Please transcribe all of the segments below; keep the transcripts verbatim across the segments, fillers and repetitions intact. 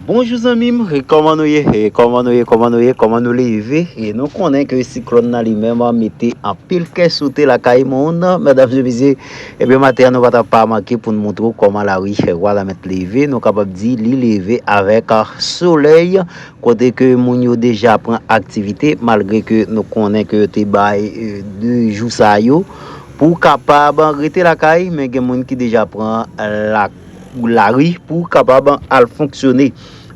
Bonjou zanmi m, e kòman nou ye? E kòman nou ye? Kòman nou ye? Kòman nou leve? E nou konnen ke siklòn nan li menm mete anpil kè sote lakay moun, medam e mesye. Ebyen, maten an, nou pa ta pa manke pou n montre w kòman lari Wanament leve. Nou kapab di li leve avèk, ah, solèy, kote ke moun yo deja pran aktivite, malgre ke nou konnen ke yo te bay, eh, de jou sa yo pou kapab rete lakay, men gen moun ki deja pran, eh, la lari pou kapab al fonksyone.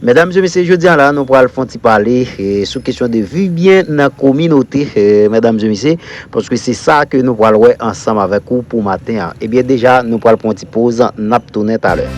Medam e mesye, jodi a la, nou pral fè yon ti pale, eh, sou kesyon de viv byen nan kominote, eh, medam e mesye, paske se sa ke nou pral wè ansanm avèk ou pou maten an. Ebyen, deja, nou pral pran yon ti poz, n ap tounen talè.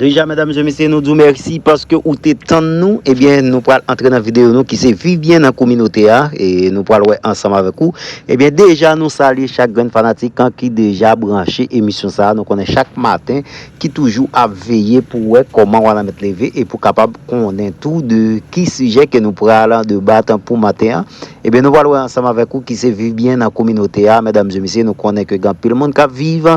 Deja, medam e mesye, nou di w mèsi paske ou te tann nou. Ebyen, nou pral antre nan videyo nou ki se viv byen nan kominote a. E nou pral wè ansanm avèk ou. Ebyen, deja, nou salye chak grenn fanatik an ki deja branche emisyon sa a. Nou konnen chak maten, ki toujou ap veye pou wè kòman Wanament leve e pou kapab konnen tou de ki sijè ke nou pral debat pou maten an. Ebyen, nou pral wè ansanm avèk ou ki se viv byen nan kominote a. Medam e mesye, nou konnen ke gen anpil moun k ap viv,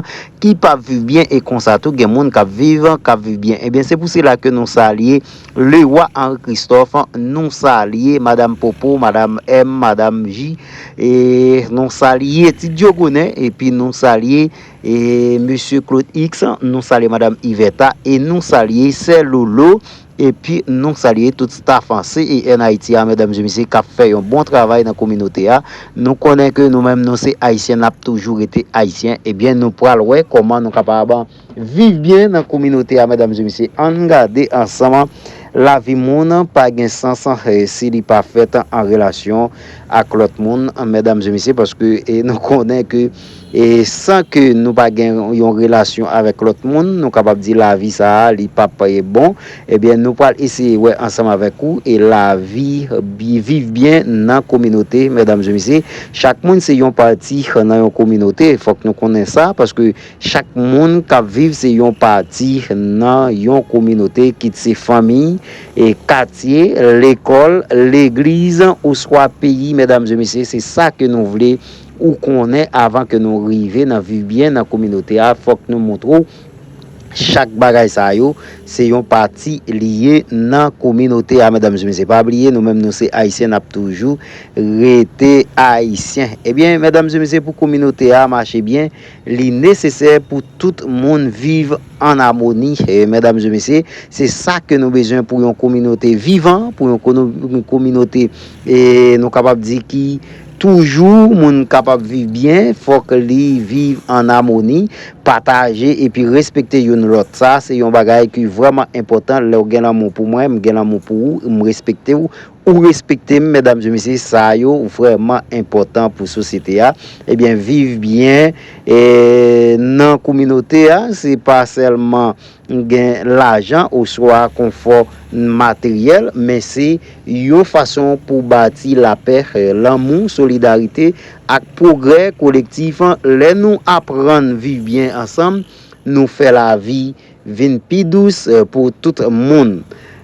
ki p ap viv byen, e konsa tou gen moun k ap viv, k ap viv byen. Ebyen, se pou sela ke nou salye Lewa Henri Christophe, nou salye Madam Popo, Madam M, Madam J, e nou salye Ti Dyogonen, epi nou salye, e, Mesye Claude X, nou salye Madam Yvetta, e nou salye Sè Lolo, epi nou salye tout staff an C E N Haïti a, medam e mesye, k ap fè yon bon travay nan kominote a. Nou konnen ke nou menm, nou se Ayisyen, n ap toujou rete Ayisyen. Ebyen, nou pral wè kòman nou kapab viv byen nan kominote a, medam e mesye. Ann gade ansanm, lavi moun pa gen sans, eh, si li pa fèt an relasyon ak lòt moun, medam e mesye, paske, eh, nou konnen ke, eh, san ke nou pa gen yon relasyon avèk lòt moun, nou kapab di lavi sa a, li p ap, eh, bon. Ebyen, nou pral eseye wè ansanm avèk ou, e lavi, bi-, viv byen nan kominote, medam e mesye. Chak moun se yon pati nan yon kominote, fòk nou konnen sa, paske chak moun k ap viv se yon pati nan yon kominote, kit se fanmi, e katye, lekòl, legliz, oswa peyi, medam e mesye, se sa ke nou vle ou konnen avan ke nou rive nan viv byen nan kominote a. Fòk nou montre w chak bagay sa yo, se yon pati li ye nan kominote a, medam e mesye. Pa bliye, nou menm nou se Ayisyen, n ap toujou rete Ayisyen. Ebyen, medam e mesye, pou kominote a mache byen, li nesesè pou tout moun viv an amoni. E, medam e mesye, se sa ke nou bezwen pou yon kominote vivan, pou yon kono-, yon kominote, e, nou kapab di ki toujou moun kapab viv byen, fòk li viv an amoni, pataje epi respekte youn lòt. Sa se yon bagay ki vrèman enpòtan. Lè w gen lanmou pou mwen, m gen lanmou pou ou, m respekte w, ou respekte m, medam e mesye, sa yo vrèman enpòtan pou sosyete a. Ebyen, viv byen, e, nan kominote a, se pa sèlman gen lajan oswa konfò materyèl, men se yon fason pou bati lapè, lanmou, solidarite ak pwogrè kolektif. Lè nou aprann viv byen ansanm, nou fè lavi vin pi dous, eh, pou tout moun.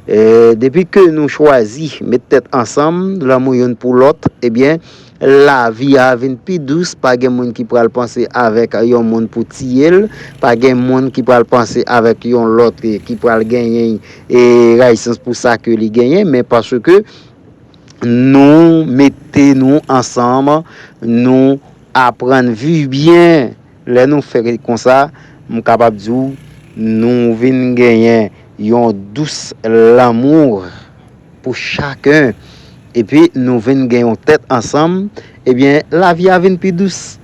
Eh, depi ke nou chwazi met tèt ansanm, lanmou youn pou lòt, ebyen, lavi a vin pi dous. Pa gen moun ki pral panse avèk yon moun pou tiye l, pa gen moun ki pral panse avèk yon lòt, eh, ki pral genyen, eh, rayisans pou sa ke li genyen, men paske nou mete nou ansanm, nou aprann viv byen. Lè nou fè konsa, m kapab di w, nou vin genyen yon dous lanmou pou chaken, epi nou vin gen yon tèt ansanm, ebyen, lavi a vin pi dous.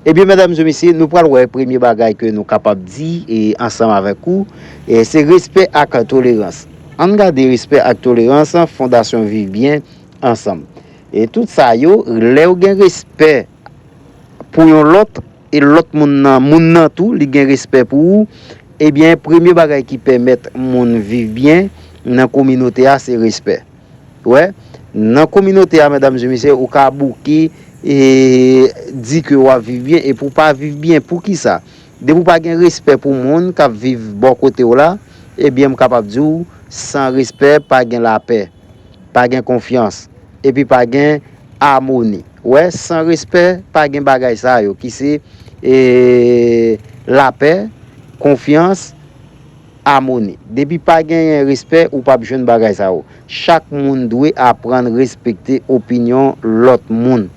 Ebyen, medam e mesye, nou pral wè premye bagay ke nou kapab di, e, ansanm avèk ou, e, se respè ak tolerans. Ann gade respè ak tolerans, Fondasyon Viv Byen Ansanm. E tout sa yo, lè w gen respè pou yon lòt, e lòt moun nan, moun nan tou, li gen respè pou ou, ebyen, premye bagay ki pèmèt moun viv byen nan kominote a, se respè. Wè, nan kominote a, medam e mesye, ou ka bouke, e, di ke w ap viv byen, epi w pa viv byen. Poukisa? Depi w pa gen respè pou moun k ap viv bò kote w la, Ebyen, m kapab di w, san respè, pa gen lapè, pa gen konfyans, epi pa gen amoni. Wè, san respè, pa gen bagay sa yo ki se, e, lapè, konfyans, amoni. Depi pa genyen respè, ou p ap jwenn bagay sa yo. Chak moun dwe aprann respekte opinyon lòt moun.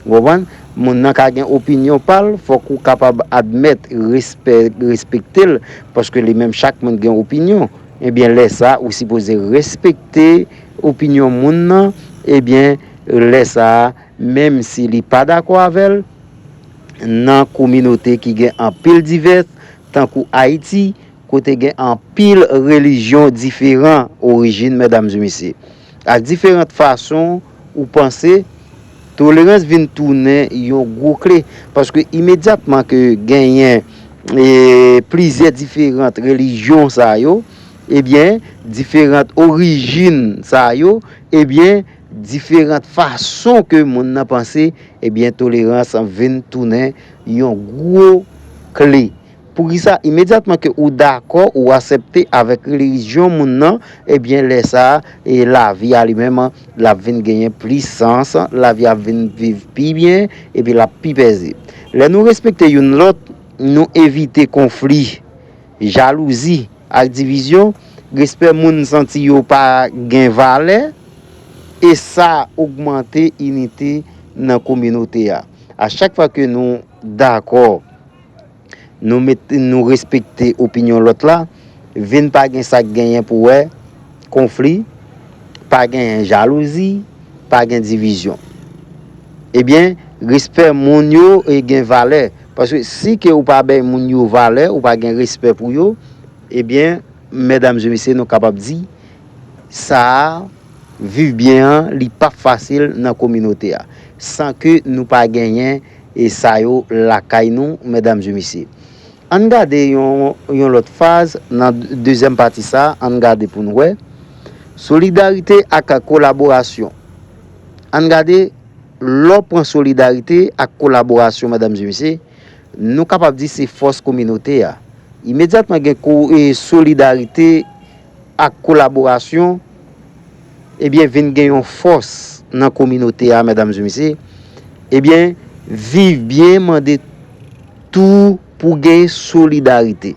Ou konprann? Moun nan ka gen opinyon pa l, fòk ou kapab admèt, respè, respekte l, paske li menm, chak moun gen opinyon. Ebyen, lè sa, ou sipoze respekte opinyon moun nan. Ebyen, lè sa, menm si li pa dakò avè l, nan kominote ki gen anpil divès, tankou Ayiti, kote gen anpil relijyon diferan orijin, medam e mesye, ak diferan fason ou panse, tolerans vin tounen yon gwo kle. Paske imedyatman ke genyen, e, plizyè diferan relijyon sa yo, ebyen, diferan orijin sa yo, ebyen, diferan fason ke moun nan panse, ebyen, tolerans vin tounen yon gwo kle. Poukisa? Imedyatman ke ou dakò, ou aksepte avèk relijyon moun nan, ebyen, lè sa a, e lavi a li menm, l ap vin genyen plis sans, lavi a ap vin viv pi byen, epi l ap pi pezib. Lè nou respekte youn lòt, nou evite konfli, jalouzi ak divizyon. Respè moun santi yo pa gen valè, e sa ogmante inite nan kominote a. A chak fwa ke nou dakò, nou met, nou respekte opinyon lòt la, vin pa gen sa k genyen pou wè konfli, pa genyen jalouzi, pa gen divizyon. Ebyen, respè moun yo, e, gen valè. Paske si ke ou pa bay moun yo valè, ou pa gen respè pou yo, ebyen, medam e mesye, nou kapab di, sa a, viv byen an, li p ap fasil nan kominote a, san ke nou pa genyen, e, sa yo lakay nou, medam e mesye. Ann gade yon, yon lòt faz nan dezyèm pati sa a, ann gade pou n wè. Solidarite ak kolaborasyon. Ann gade, lè w pran solidarite ak kolaborasyon, medam e mesye, nou kapab di se fòs kominote a. Imedyatman gen ko-, e, solidarite ak kolaborasyon, ebyen, vin gen yon fòs nan kominote a, medam e mesye. Ebyen, viv byen mande tou pou gen solidarite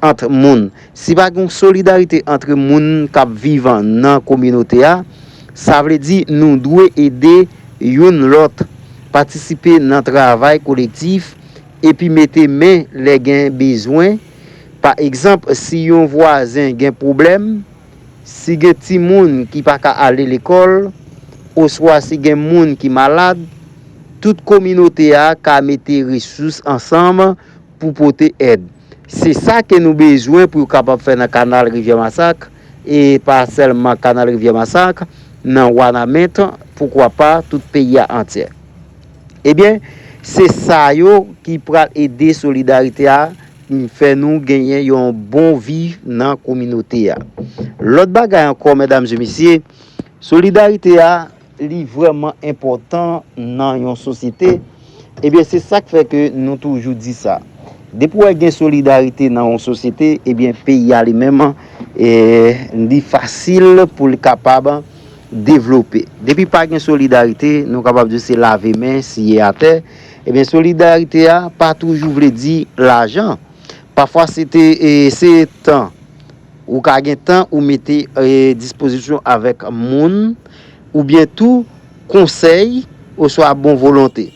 ant moun. Si pa gen solidarite ant moun k ap viv nan kominote a, sa vle di nou dwe ede youn lòt, patisipe nan travay kolektif, epi mete men lè gen bezwen. Pa egzanp, si yon vwazen gen pwoblèm, si gen timoun ki pa ka ale lekòl, oswa si gen moun ki malad, tout kominote a ka mete resous ansanm pou pote èd. Se sa ke nou bezwen pou yo kapab fè nan kanal Rivyè Masak, e pa sèlman kanal Rivyè Masak, nan Wanament, poukwa pa tout peyi a antyè. Ebyen, se sa yo ki pral ede solidarite a, fè nou genyen yon bon vi nan kominote a. Lòt bagay ankò, medam e mesye, solidarite a, li vrèman enpòtan nan yon sosyete. Ebyen, se sa k fè ke nou toujou di sa. Depi w wè gen solidarite nan yon sosyete, ebyen, peyi a li menm, e, li fasil pou l kapab devlope. Depi pa gen solidarite, nou kapab di se lave men, siye atè. Ebyen, solidarite a pa toujou vle di lajan. Pafwa, se te, e, se tan ou ka gen tan ou mete, e, dispozisyon avèk moun, oubyen tou konsèy oswa bon volonte.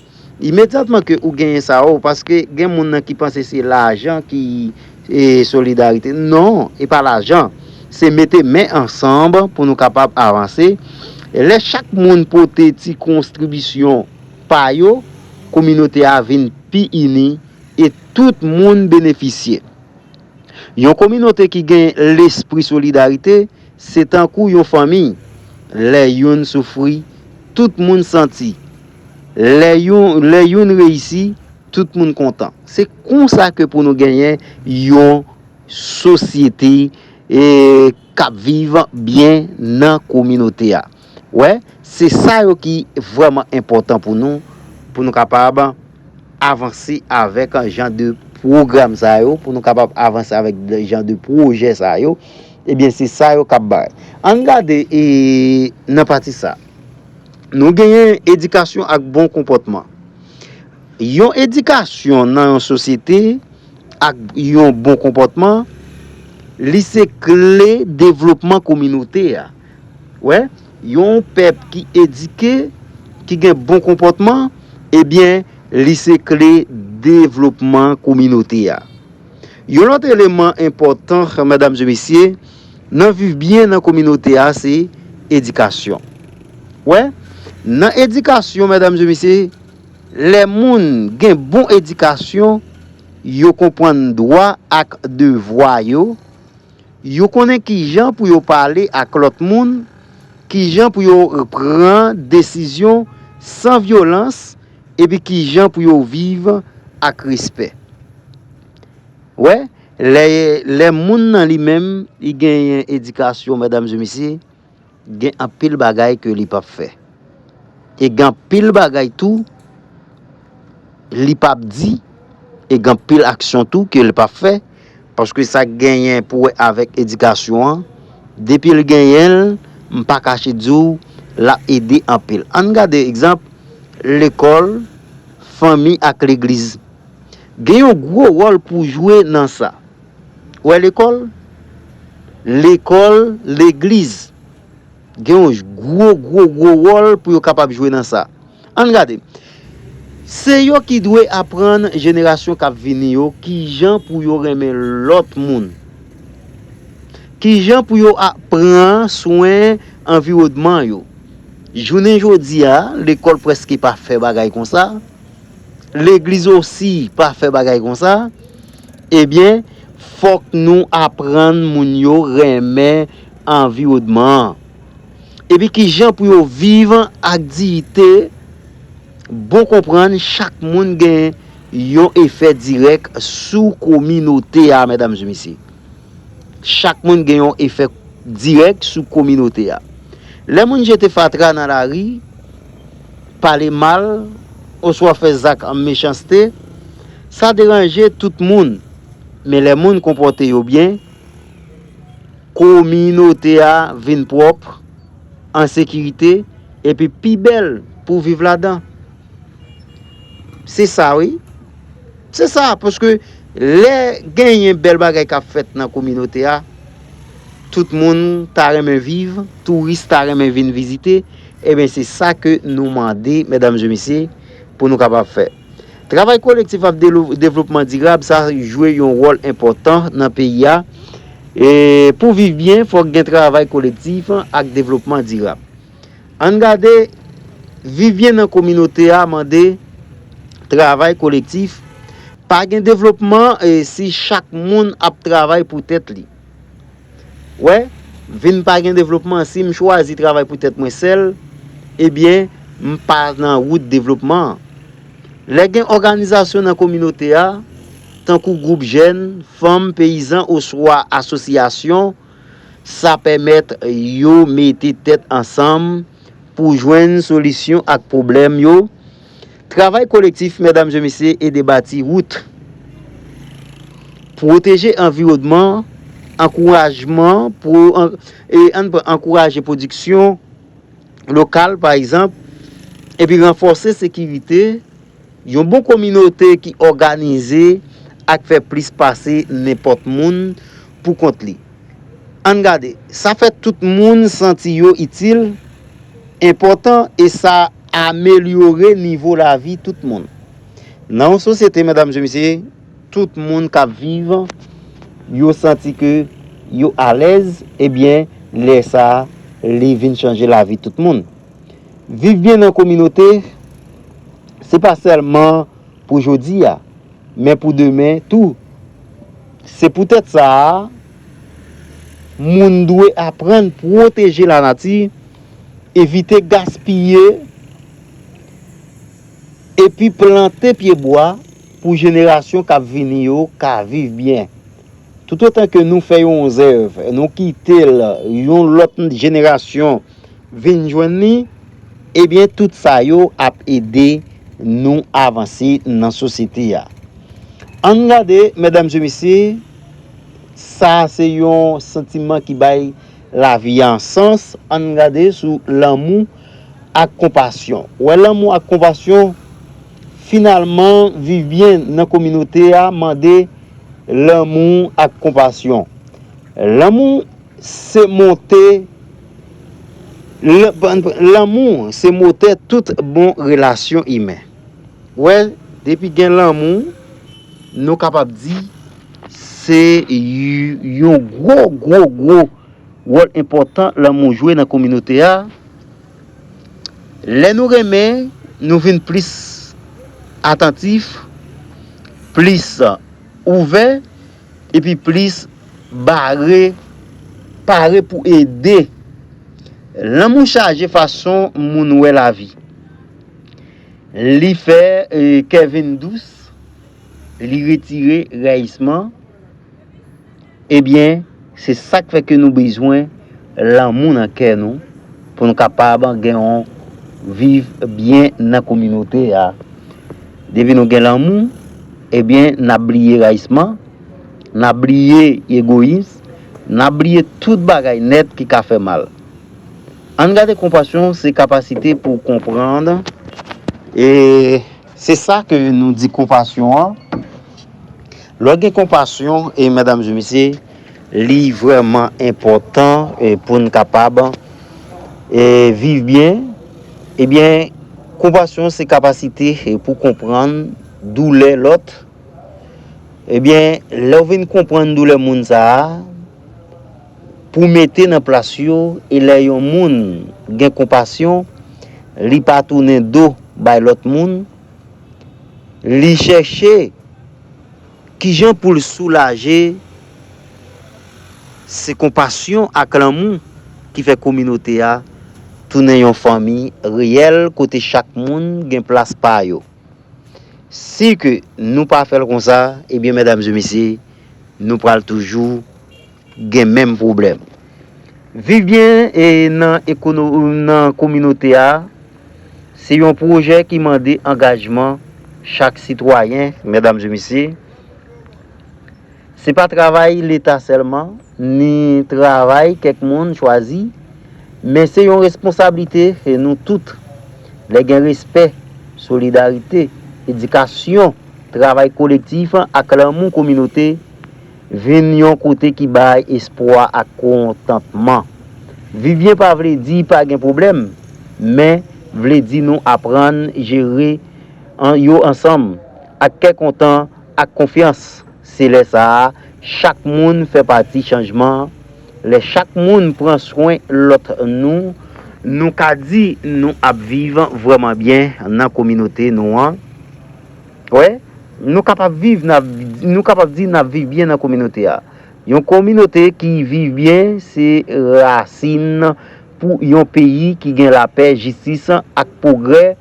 Imedyatman ke ou genyen sa, o, paske gen moun nan ki panse se lajan ki, e, solidarite. Non, e pa lajan. Se mete men ansanm pou nou kapab avanse. E lè chak moun pote ti kontribisyon pa yo, kominote a vin pi ini e tout moun benefisye. Yon kominote ki gen lespri solidarite, se tankou yon fanmi. Lè youn soufri, tout moun santi. Lè yon, lè youn reyisi, tout moun kontan. Se konsa ke pou nou genyen yon sosyete, e, k ap viv byen nan kominote a. Wè, se sa yo ki vrèman enpòtan pou nou, pou nou kapab avanse avèk jan de pwogram sa yo, pou nou kapab avanse avèk de jan de pwojè sa yo, ebyen, se sa yo k ap bay. Ann gade e, nan pati sa. Nou genyen edikasyon ak bon konpòtman. Yon edikasyon nan yon sosyete ak yon bon konpòtman, li se kle devlopman kominote a. Wè, yon pèp ki edike, ki gen bon konpòtman, ebyen, li se kle devlopman kominote a. Yon lòt eleman enpòtan, medam e mesye, nan viv byen nan kominote a, se edikasyon. Wè, nan edikasyon, medam e mesye, lè moun gen bon edikasyon, yo konprann dwa ak devwa yo, yo konnen kijan pou yo pale ak lòt moun, kijan pou yo pran desizyon san vyolans, epi kijan pou yo viv ak respè. Wè, lè, lè moun nan li menm, li genyen edikasyon, medam e mesye, gen anpil bagay ke li p ap fè. E gen anpil bagay tou, li p ap di, e gen anpil aksyon tou ke li p ap fè, paske sa genyen pou wè avèk edikasyon an, depi l genyen l, m pa kache di w, l ap ede anpil. Ann gade egzanp, lekòl, fanmi ak legliz. Gen yon gwo wòl pou jwe nan sa. Wè lekòl, lekòl, legliz. Gen yon gwo, gwo, gwo wòl pou yo kapab jwe nan sa. Ann gade. Se yo ki dwe aprann jenerasyon k ap vini yo kijan pou yo renmen lòt moun. Kijan pou yo a-, pran swen anviwònman yo. Jounen jodi a, lekòl prèske pa fè bagay konsa. Legliz osi pa fè bagay konsa. Ebyen, fòk nou aprann moun yo renmen anviwònman an. Epi kijan pou yo viv ak diyite, bon konprann, chak moun gen yon efè dirèk sou kominote a, medam e mesye. Chak moun gen yon efè dirèk sou kominote a. Lè moun jete fatra nan lari, pale mal, oswa fè zak mechanste, sa deranje tout moun. Men lè moun konpòte yo byen, kominote a vin pwòp, an sekirite, epi pi bèl pou viv ladan. Se sa, wi. Se sa, paske lè genyen bèl bagay k ap fèt nan kominote a, tout moun ta renmen viv, touris ta renmen vin vizite, ebyen, se sa ke nou mande, medam e mesye, pou nou kapab fè. Travay kolektif ak delo-, devlopman dirab, sa jwe yon wòl enpòtan nan peyi a. E pou viv byen, fòk gen travay kolektif ak devlopman dirab. Ann gade, viv byen nan kominote a mande travay kolektif. Pa gen devlopman, e, si chak moun ap travay pou tèt li. Wè, vin pa gen devlopman. Si m chwazi travay pou tèt mwen sèl, ebyen, m pa nan wout devlopman an. Lè gen òganizasyon nan kominote a, tankou gwoup jèn, fanm, peyizan oswa asosyasyon, sa pèmèt yo mete tèt ansanm pou jwenn solisyon ak pwoblèm yo. Travay kolektif, medam e mesye, ede bati wout, pwoteje anviwònman, ankourajman, pwo-, an-, e ann pran, ankouraje pwodiksyon lokal, pa egzanp, epi ranfòse sekirite. Yon bon kominote ki òganize ak fè plis pase nenpòt moun pou kont li. Ann gade, sa fè tout moun santi yo itil, enpòtan, e sa amelyore nivo lavi tout moun. Nan yon sosyete, medam e mesye, tout moun k ap viv, yo santi ke yo alèz, ebyen, lè sa a, li vin chanje lavi tout moun. Viv byen nan kominote, se pa sèlman pou jodi a, men pou demen tou. Se poutèt sa a, moun dwe aprann pwoteje lanati, evite gaspiye, epi plante pyebwa pou jenerasyon k ap vini yo ka viv byen. Toutotan ke nou fè yon zèv, nou kite l yon lòt jenerasyon vin jwenn li, ebyen, tout sa yo ap ede nou avanse nan sosyete a. Ann gade, medam e mesye, sa se yon santiman ki bay lavi a yon sans. Ann gade sou lanmou ak konpasyon. Wè, lanmou ak konpasyon, finalman, viv byen nan kominote a mande lanmou ak konpasyon. Lanmou se monte, lanmou se motè tout bon relasyon imen. Wè, depi gen lanmou, nou kapab di se yon gwo, gwo, gwo wòl enpòtan lanmou jwe nan kominote a. Lè nou renmen, nou vin plis atantif, plis ouvè, epi plis bare, pare pou ede. Lanmou chaje fason moun wè lavi. Li fè, eh, kè vin dous, li retire rayisman. Ebyen, se sa k fè ke nou bezwen lanmou nan kè nou pou nou kapab gen yon viv byen nan kominote a. Depi nou gen lanmou, ebyen, n ap bliye rayisman, n ap bliye egoyis, n ap bliye tout bagay nèt ki ka fè mal. Ann gade, konpasyon se kapasite pou konprann, e se sa ke nou di konpasyon an. Lè w gen konpasyon, e medam e mesye, li vrèman enpòtan, e pou n kapab, e viv byen. Ebyen, konpasyon se kapasite, e pou konprann doulè lòt. Ebyen, lè w vin konprann doulè moun sa a, pou mete nan plas yo, e lè yon moun gen konpasyon, li pa tounen do bay lòt moun, li chèche kijan pou l soulaje. Se konpasyon ak lanmou ki fè kominote a tounen yon fanmi reyèl kote chak moun gen plas pa yo. Si ke nou pa fè l konsa, ebyen, medam e mesye, nou pral toujou gen menm pwoblèm. Viv byen e nan ekono-, nan kominote a, se yon pwojè ki mande angajman chak sitwayen, medam e mesye. Se pa travay Leta sèlman, ni travay kèk moun chwazi, men se yon responsablite nou tout. Lè gen respè, solidarite, edikasyon, travay kolektif ak lanmou kominote, vin yon kote ki bay espwa ak kontantman. Viv byen pa vle di pa gen pwoblèm, men vle di nou aprann jere an-, yo ansanm, ak kè kontan, ak konfyans. Se lè sa a, chak moun fè pati chanjman an. Lè chak moun pran swen lòt nou, nou ka di nou ap viv vrèman byen nan kominote nou an. Wè, nou kapab viv, n ap, nou kapab di n ap viv byen nan kominote a. Yon kominote ki viv byen, se rasin pou yon peyi ki gen lapè, jistis ak pwogrè.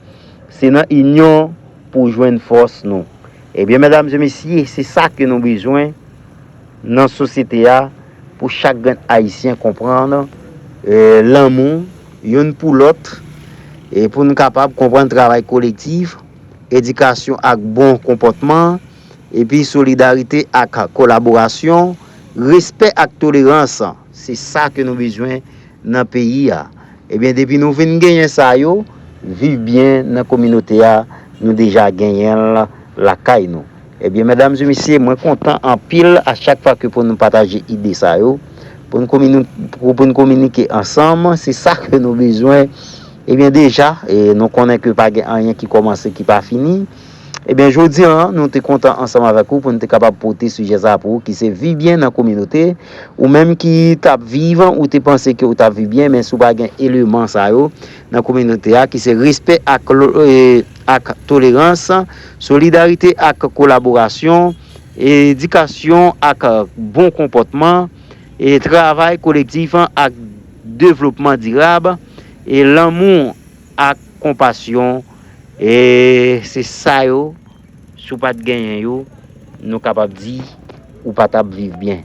Se nan inyon pou jwenn fòs nou. Ebyen, medam e mesye, se sa ke nou bezwen nan sosyete a, pou chak grenn Ayisyen konprann, eh, lanmou youn pou lòt, e pou nou kapab konprann travay kolektif, edikasyon ak bon konpòtman, epi solidarite ak kolaborasyon, respè ak tolerans. Se sa ke nou bezwen nan peyi a. Ebyen, depi nou vin genyen sa yo, viv byen nan kominote a, nou deja genyen l lakay nou. Ebyen, medam e mesye, mwen kontan anpil a chak fwa ke pou nou pataje ide sa yo, pou n komini-, pou, pou n kominike ansanm, se sa ke nou bezwen. Ebyen, deja, e, nou konnen ke pa gen anyen ki kòmanse ki pa fini. Ebyen, jodi a, nou te kontan ansanm avèk ou pou n te kapab pote sijè sa pou ou, ki se viv byen nan kominote. Ou menm ki t ap viv, ou te panse ke ou t ap viv byen, men si w pa gen eleman sa yo nan kominote a, ki se respè ak lo-, e, ak tolerans, solidarite ak kolaborasyon, edikasyon ak bon konpòtman, e travay kolektif ak devlopman dirab, e lanmou ak konpasyon, e se sa yo, si w pa t genyen yo, nou kapab di ou pa t ap viv byen.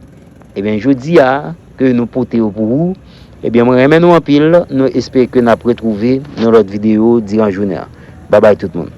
Ebyen, jodi a, ke nou pote yo pou ou, ebyen, mwen renmen nou anpil, nou espere ke n ap retwouve nan lòt videyo diran jounen an. Babay tout moun.